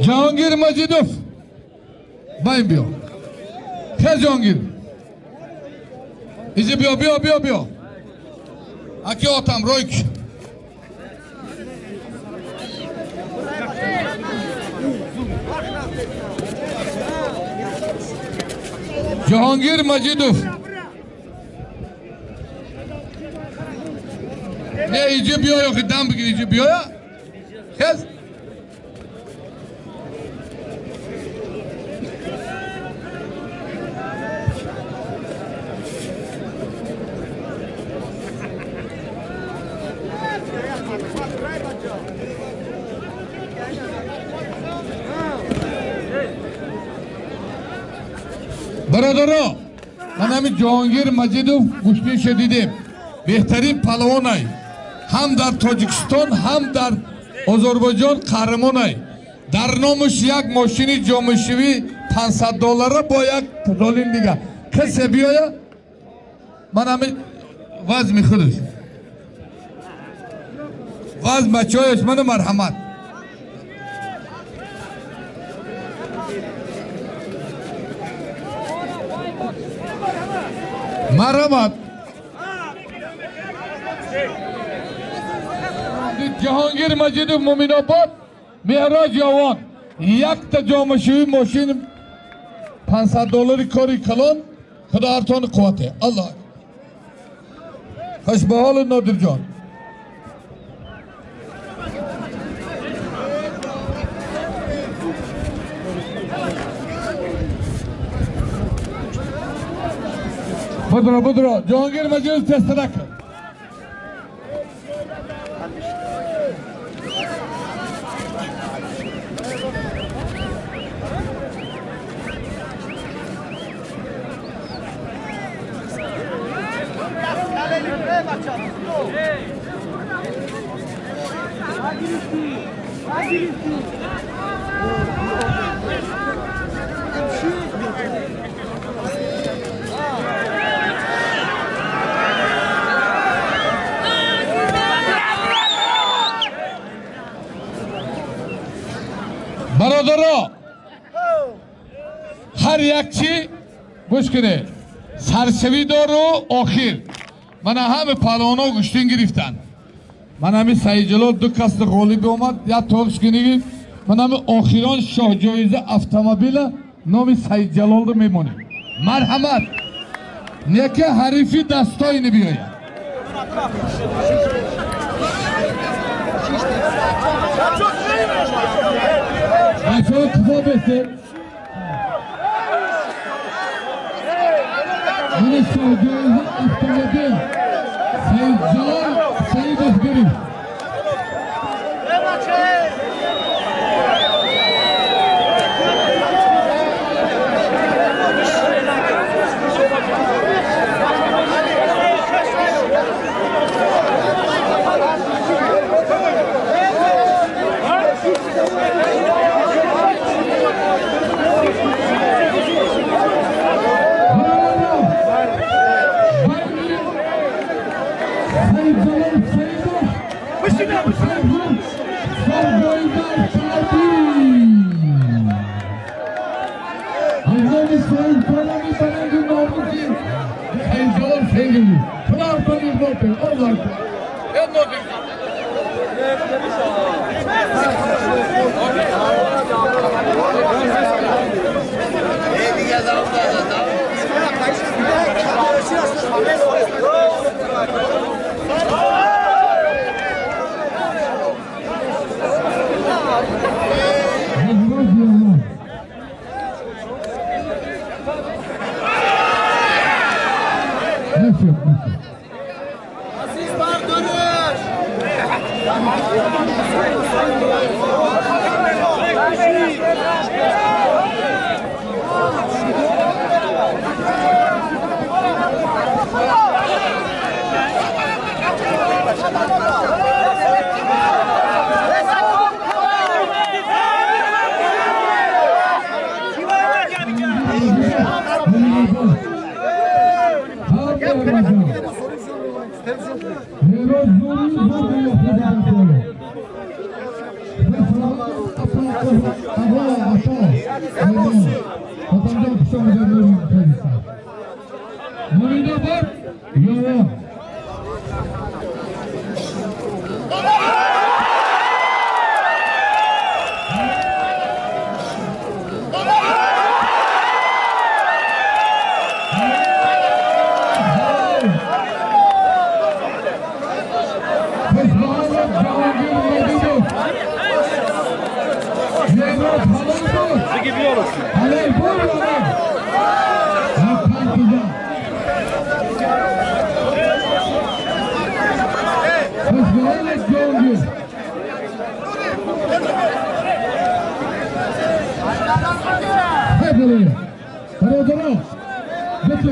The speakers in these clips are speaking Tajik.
Ҷаҳонгир Маҷидов байн биё. Хез Ҷаҳонгир. Изи биё, биё, биё, биё. Аки отам рой киш. Ҷаҳонгир Маҷидов. Не, иҷи биё, ё дам бигир, иҷи биёя. Хез. Бародаро, ман ҳамин Ҷаҳонгир Маҷидов гӯштиша дидем. Беҳтарин палвонай. Ҳам дар Тоҷикистон, ҳам дар Озарбойҷон қаҳрамонай. Дар номаш як мошини ҷомашӯӣ 500 доллара бо як долин дига. Касе биёя, ман ҳамин вазми худаш. Вазм бачаҳояш мана марҳамат. Марҳамат. Ҷаҳонгир Маҷидов Муминобод, Меҳроҷ Ёвон. Якта ҷомашӯӣ мошин 500 доллари кори калон. Худо ҳартони қуввате. Аллоҳ. Хуш ба ҳоли Нодирҷон. Будро, будро. Ҷаҳонгир Маҷидов тезтара кун. Бародаро, ҳар як чӣ гӯш кунед, саршавӣ дору охир. Мана ҳама палвонҳо гӯштин гирифтанд. Ман ҳамин Саидҷалол ду касни ғолиб омад, як тоқш гирифт. Ман ҳамин охирон шоҳҷоиза автомобила номи Саидҷалолро мемонем. Марҳамат, неки ҳарифи дастоини биёяд. Бачаҳо кифо бесед. Мана шоҳҷоиза автомобил Саидҷалол Саидов гирифт.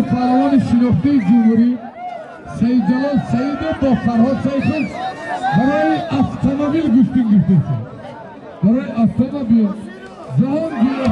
پهلوان شناخته جمهوری سید جلال سعید با فرهاد سیفل برای اتومبیل گوشتین گرفته، برای اتومبیل جهانگیر.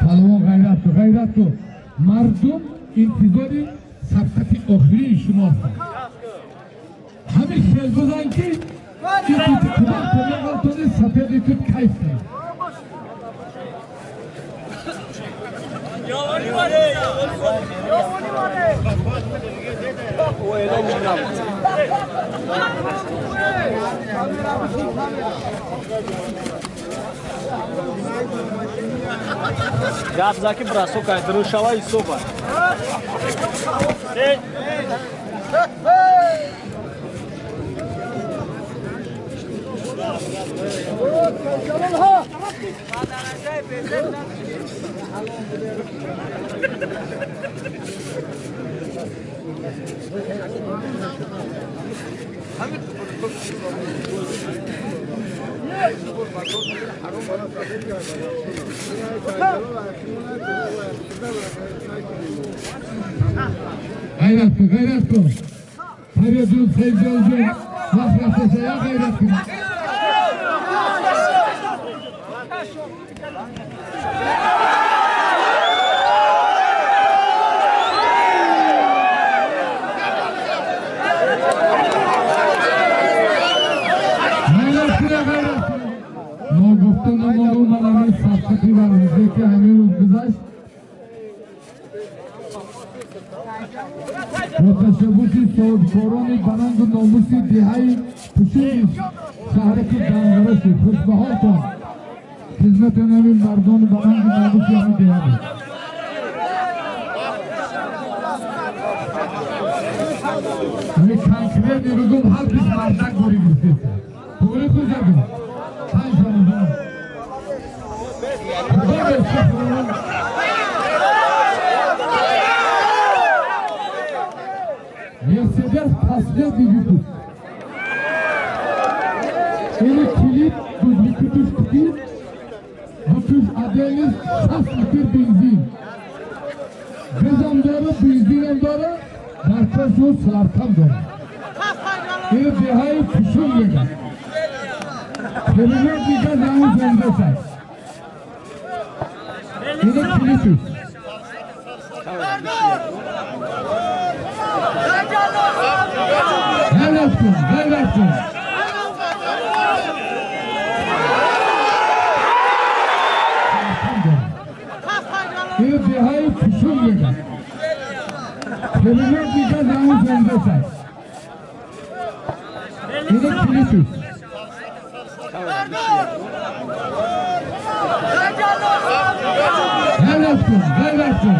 پهلوان غیرت کو، غیرت کو. مردم انتظار سبقت آخری شما هستند. همه خیل بزن که کدام سفید تو کیف کنید. Гап заки бросок ай друшава и соба. Gayret kıl, gayret kıl. Feridun Sevcan'cığım, Nasrat'ı gayret kıl. Gayret kıl, gayret kıl. Nogufta namonu manami sabqati varzishi ki ҳамин рӯз гузашт. Бо ташаббуси соҳибкорони баланду номуси деҳаи Пушуни шаҳраки Данғара шуд. Хушбаҳолтон хизмати нави мардони баланду номуси ҳамин деҳа буд. Ҳамин конкретни рӯзум ҳар кис мардак бори гуфтед. Туғри хузаду панҷ рамазон. Худо берса Худованд. Мерседес последний выпуск. Или килит дубликатуш купил, бутуш отдельный, 60 литр бензин. Газам дора, бензинам дора, дар пашу сваркам дора. Или деҳаи Пушун мегӯяд. Перевод дигар замон зондесад. Или килитуш. Gayret kıl, gayret kıl. Или деҳаи Пушун мегӯяд. Перевод дигар замон зондесад. Или килитуш. Gayret kıl, gayret kıl.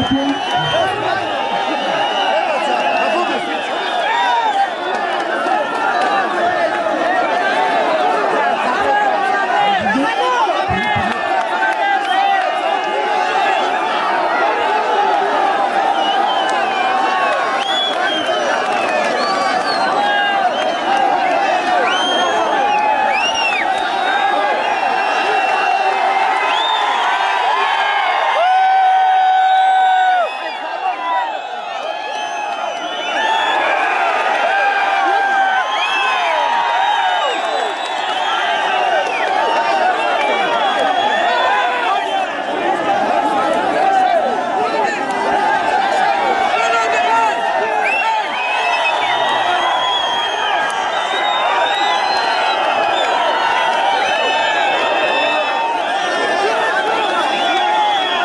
Thank you.